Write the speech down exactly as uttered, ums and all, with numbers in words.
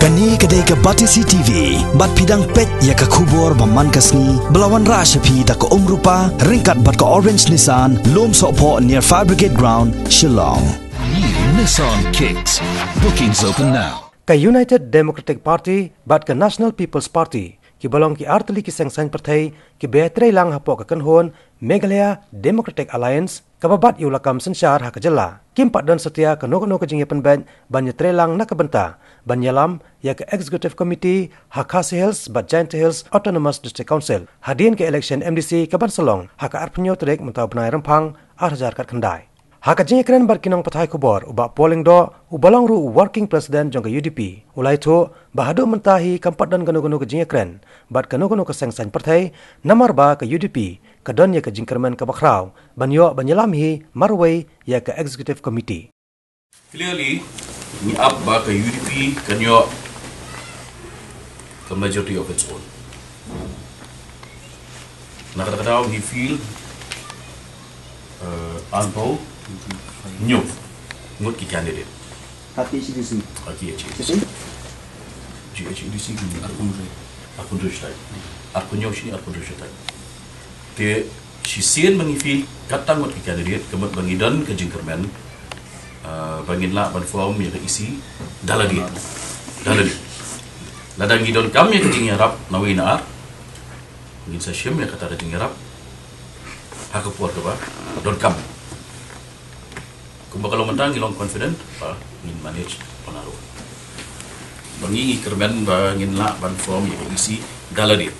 Kane ka dei ka Batesi T V, bad phi dang peit ïa ka khubor ba man ka sngi, ba la wanrah sha phi da ka Umrupa, ryngkat bad ka Orange Nissan, Lumsohphoh near Fire Brigade Ground, Shillong. New Nissan Kicks. Bookings open now. Ka United Democratic Party bad ka National People's Party, kiba long ki artylli ki seng saiñ pyrthei kiba ïatreilang hapoh ka kynhun Meghalaya Democratic Alliance, kaba bat ïa u lakam synshar ha ka jylla, kim pat don satia kano kano ka jingïapynbeit ban ïatreilang na ka bynta ban ïalam ïa ka Executive Committee ha Khasi Hills bad Jaintia Hills Autonomous District Council hadien ka election M D C kaban sa long ha ka arphew hynñiew tarik mynta u bnai Rymphang ar hajar khatkhyndai. Ha ka jingïakren bad ki nongpathai khubor, u Bah Paul Lyngdoh, uba long ruh u Working President jong ka U D P, u la ïathuh ba haduh mynta hi kam pat don kano kano ka jingïakren bad kano kano ka seng saiñ pyrthei, namar ba ka U D P ka don ïa ka jingkyrmen kaba khraw ban ïoh ban ïalam hi marwei ïa ka Executive Committee. Clearly, ngi ap ba ka U D P kan ïoh ka majority of its own. Na kata ka daw ngi field, uh, arphew hynñiew ngut ki candidate. Ha T H A D C. Ha T H A D C. Shisien? T H A D C ki arphew hynriew. Arphew hynriew shatai. Arphew hynñiew shini, arphew hynriew shatai. Te shisien ba ngi field katto ngut ki candidate, ka mut ba ngi don ka jingkyrmen, ah, ba ngin lah ban form ïa ka E C da lade. Da lade. Lada ngi donkam ïa ka jingïarap na uwei na ar, ngin sa shim ïa kata ka jingïarap ha ka por kaba donkam. Kumba ka long mynta ngi long confident ba ngin manage on our own. Ba ngi ngi kyrmen ba ngin lah ban form ïa ka E C da lade.